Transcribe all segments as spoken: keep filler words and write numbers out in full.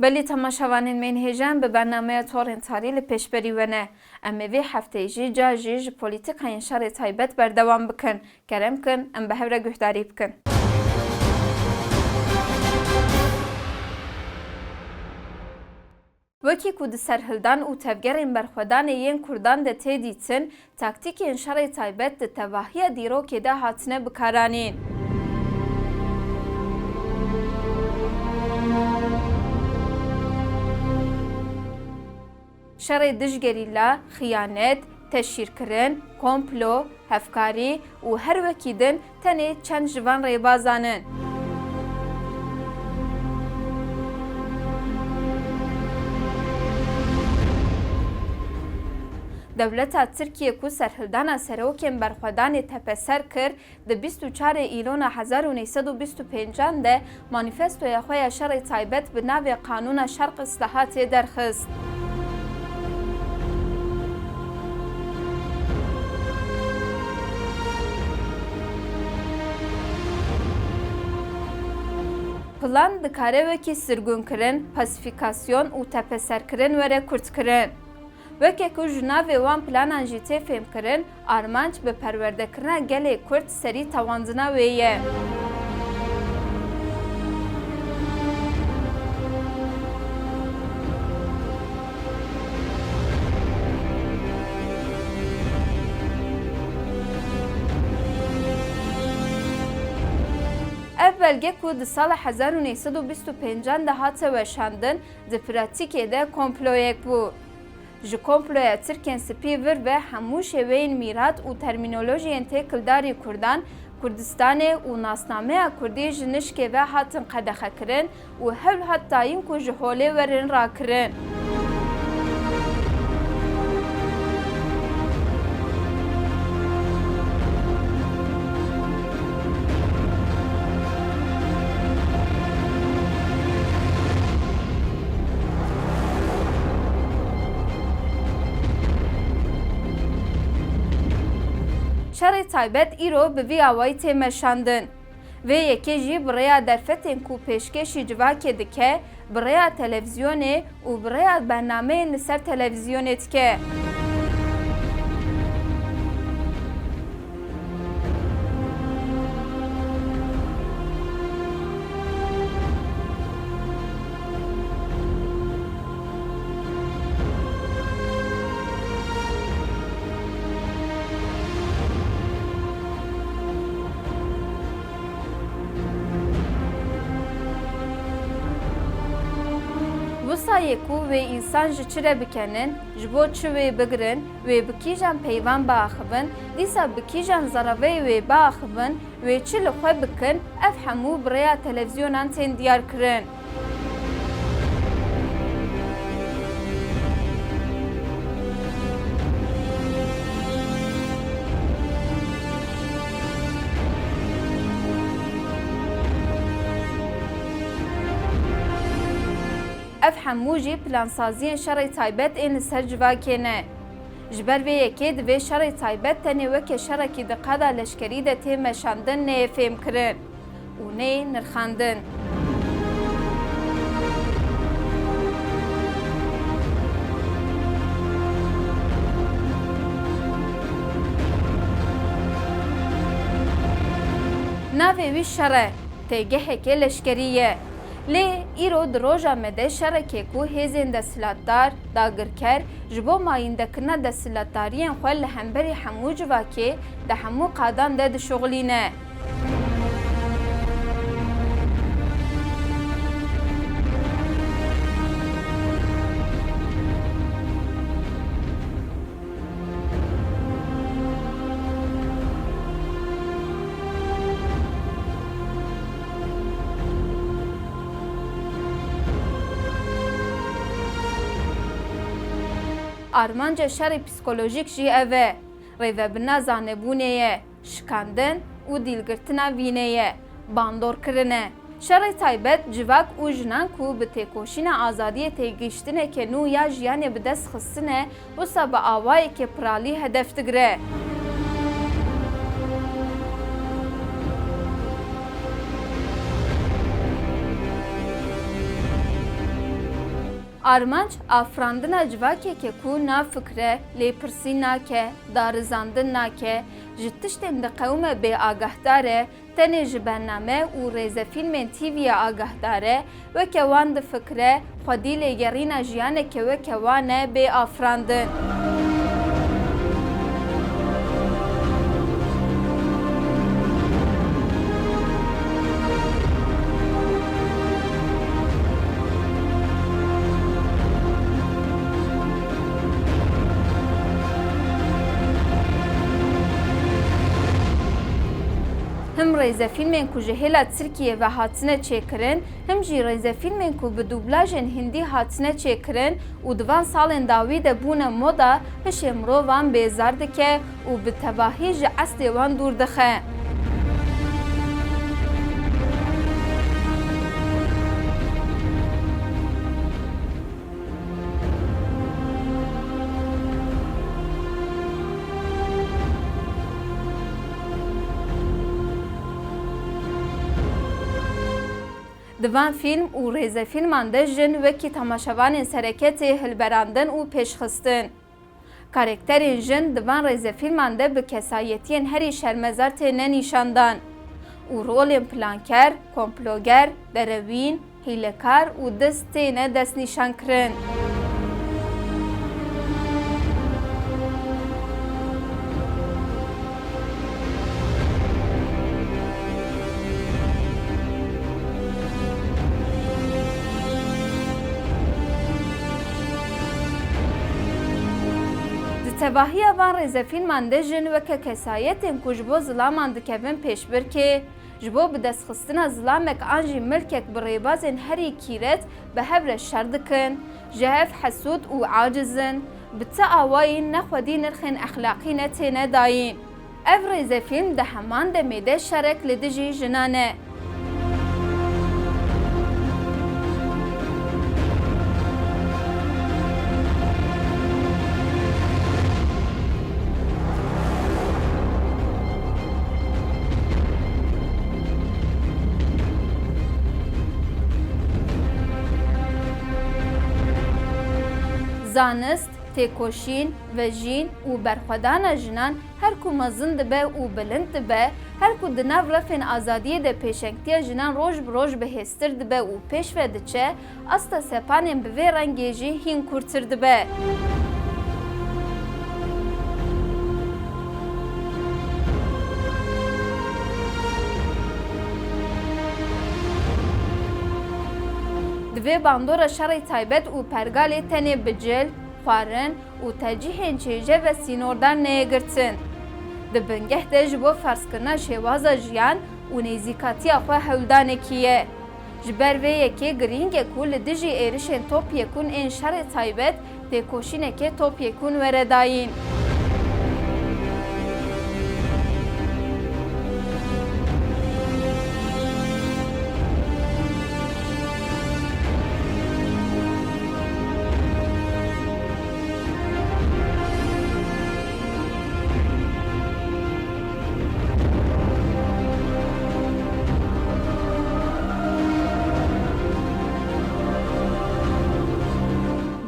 Belê temaşevanên me yên hêja, em bi bernameya Torên Tarî li pêşberî we ne. Em ê vê hefteyê jî carî jî ji polîtîkayên şerê taybet berdewam bikin. Kerem kin, em bi hev re guhdarî bikin. Wekî ku di serhildan û tevgerên berxwedanê yên Kurdan de tê dîtin, taktîkên şerê taybet di tevahiya dîrokê de hatine bikaranîn. Şerê dij gerîla, xiyanet, teşhîrkirin, komplo, hevkarî û her wekî din tenê çend ji van rêbazan in. Dewleta Tirkiyê ku serhildana serokên berxwedanê tepeser kir, di bîst û çarê Îlona hezar û neh sed û bîst û pêncan de manîfestoya xwe ya şerê taybet bi navê Qanûna Şerq Îslahatê derxist. Plan dikare wekî sirgûnkirin, pasîfîkasyon û tepeserkirin were kurtkirin. Weke ku ji navê wan planan jî tê fêmkirin, armanc bi perwerdekirina gelê Kurd serî tewandina wê ye. Ev belge ku di sala hezar û neh sed û bîst û pêncan de hate weşandin, di pratîkê de komployek bû. Ji komploya Tirkên Spî vir ve hemû şêweyên mîrat û termînolojiyên têkildarî Kurdan, Kurdistanê û nasnameya Kurdî ji nişkê ve hatin qedexekirin û hewl hat dayîn ku ji holê werin rakirin. Şerê taybet îro bi vî awayî tê meşandin. Vê yekê jî bi rêya derfetên ku pêşkêşî civakê dike, bi rêya televîzyonê û bi rêya bernameyên li ser televîzyonê dike. Wisa yê ku wê însan ji çi re bikenin, ji bo çi wê bigirin, wê bi kîjan peyvan biaxivin, dîsa bi kîjan zereveyê wê biaxivin, wê çi li xwe bikin, ev hemû bi rêya televîzyonan tên diyarkirin. Ev hemû jî plansaziyên şerê taybet ên li ser civakê ne. Ji ber vê yekê divê şerê taybet tenê weke şerekî di qada leşkerî de tê meşandin, neyê fêmkirin û neyê nirxandin. Navê wî şer e, têgeheke leşkerî ye. Lê îro di roja me de şerekê ku hêzên desthilatdar, dagirker ji bo mayîndekirina desthilatdariyên xwe li hemberî hemû civakê di hemû qadan de dişuxilîne. Armanca şerê psîkolojîk jî ev e. Rêvebirina zanebûnê ye, şikandin û dîlgirtina vînê ye, bandorkirin e. Şerê taybet civak û jinan ku bi têkoşîna azadiyê têgihiştineke nû ya jiyanê bi dest xistine, wisa bi awayeke piralî hedef digire. Armanc afirandina civakeke ku nafikire, lêpirsî nake, darizandin nake, ji tiştên diqewime bêagahdar e, tenê ji bername û rêzefîlmên T V'yê agahdar e, weke wan difikire, xwedî lêgerîna jiyaneke weke wan e bê afirandin. Him rêzefîlmên ku ji hêla Tirkiyê ve hatine çêkirin, him jî rêzefîlmên ku bi dublajên hindî hatine çêkirin û di van salên dawî de bûne moda, hişê mirovan bêzar dike û bi tevahî ji eslê wan dûr dixe. Di van fîlm û rêzefîlman de jin wekî temaşevanên sereke tê hilberandin û pêşxistin. Karekterên jin di van rêzefîlman de bi kesayetiyên herî şermezar têne nîşandan û rolên planker, komploger, derewîn, hîlekar û dist têne destnîşankirin. Di tevahiya van rêzefîlman de jin weke kesayetên ku ji bo zilaman dikevin pêşbirkê, ji bo bidestxistina zilamek an jî milkek bi rêbazên herî kîret bi hev re şer dikin, ji hev hesûd û aciz in, bi ti awayî ne xwedî nirxên exlaqî ne têne dayîn. Ev rêzefîlm di heman demê de şerek li dijî jinan e. Zanist, têkoşîn, vejîn û berxwedana jinan her ku mezin dibe û bilind dibe, her ku di nav refên azadiyê de pêşengtiya jinan roj bi roj bihêztir dibe û pêş ve diçe, asta sepanên bi vê rengê jî hîn kûrtir dibe. Di vê bandora şerê taybet û pergalê tenê bi cil, xwarin û tercîhên çêje ve sînordar neyê girtin. Di bingeh de ji bo ferzkirina şêwaza jiyan û nêzîkatiya xwe hewldanekî ye. Ji ber vê yekê girîng e ku li dijî êrişên topyekûn ên şerê taybet têkoşîneke topyekûn were dayîn.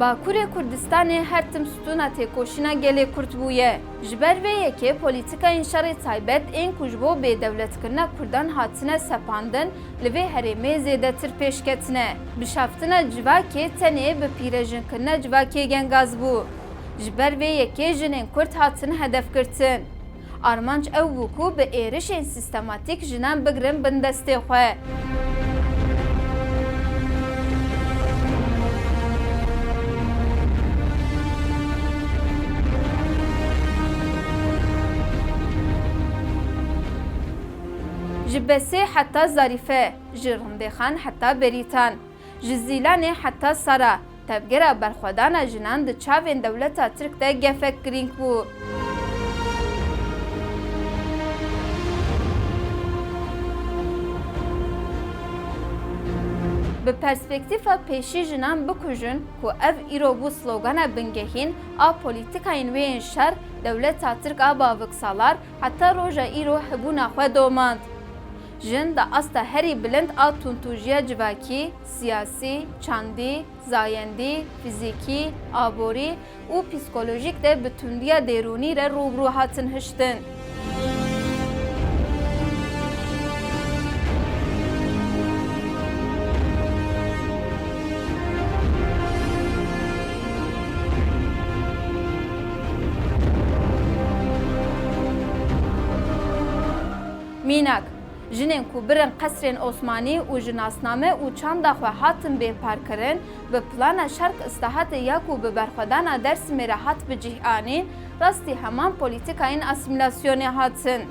Bakurê Kurdistanê her tim stûna têkoşîna gelê Kurd bûye. Ji ber vê yekê polîtîkayên şerê taybet ên ku ji bo bêdewletkirina Kurdan hatine sepandin, li vê herêmê zêdetir pêş ketine. Bişaftina civakê tenê bi pîrejinkirina civakê gengaz bû. Ji ber vê yekê jinên Kurd hatin hedefgirtin. Armanc ew bû ku bi êrişên sîstematîk jinan bigrin bin destê xwe. Ji Besê heta Zarîfe, ji Rindêxan heta Berîtan, ji Zîlanê heta Sara, tevgera berxwedana jinan di çavên dewleta Tirk de gefek girîng bû. Bi perspektîfa pêşî jinan bikujin ku ev îro bû slogana bingehîn a polîtîkayên wê yên şer, dewleta Tirk a baviksalar heta roja îro hebûna xwe domand. Jin di asta herî bilind a tundtûjiya civakî, siyasî, çandî, zayendî, fîzîkî, aborî û psîkolojîk de bi tundiya dêrûnî re rû bi rû hatin hiştin. Mînak, jinên ku birin qesrên Osmanî û ji nasname û çanda xwe hatin bêparkirin, bi plana Şark Îslahatê ya ku bi berxwedana Dêrsimê re hat bi cih anîn, rastî heman polîtîkayên asîmîlasyonê hatin.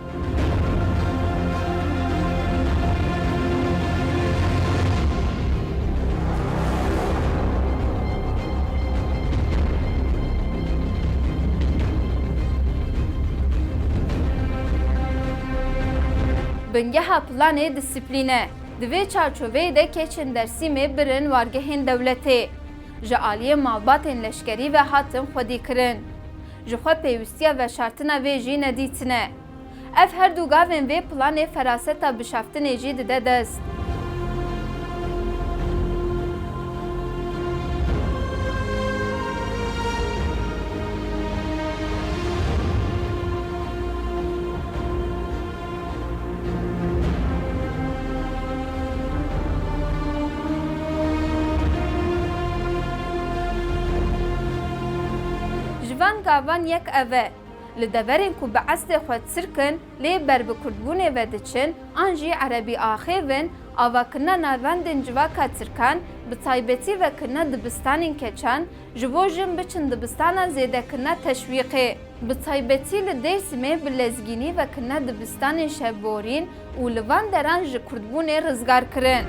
Bingeha planê disiplîn e. Di vê çarçoveyê de keçên Dêrsimê birin wargehên dewletê. Ji aliyê malbatên leşkerî ve hatin xwedîkirin. Ji xwe pêwîstiya veşartina vê jî nedîtine. Ev her du gavên vê planê feraseta bişaftinê jî dide dest. Ji van gavan yek ev e. Li deverên ku bi eslê xwe tirk in, lê ber bi kurdbûnê ve diçin, an jî erebî axêv in, avakirina navendên civaka tirkan, bi taybetî vekirina dibistanên keçan, ji bo jin biçin dibistana zêdekirina teşwîqê. Bi taybetî li Dêrsimê bi lezgînî vekirina dibistanên şevborîn û li van deran ji kurdbûnê rizgar kirin.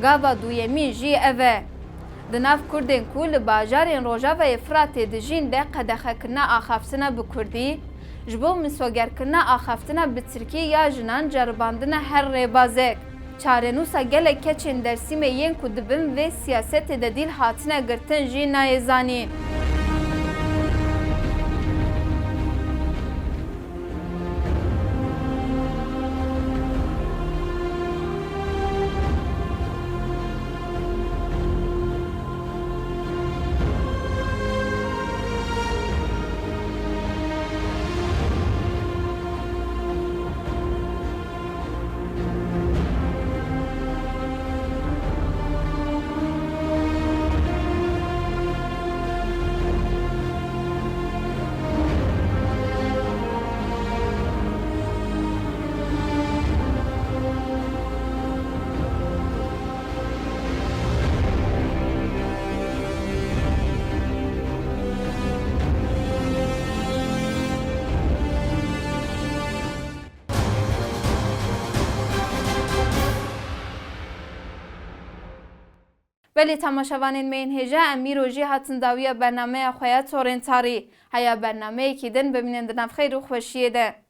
Gava duyemîn jî ev e. Di nav kurdên ku li bajarên Rojavayê Firatê dijîn de qedexekirina axaftina bi kurdî, ji bo misogerkirina axaftina bi tirkî ya jinan ceribandine her rêbazek. Çarenûsa gelek keçên Dêrsimê yên ku di bin vê siyasetê de dîl hatine girtin jî nayê zanîn. Belê temaşevanên me yên hêja, em îro jî hatin dawiya bernameya xwe ya Torên Tarî. Heya bernameyekî din bimînin di nav xeyr û xweşiyê de.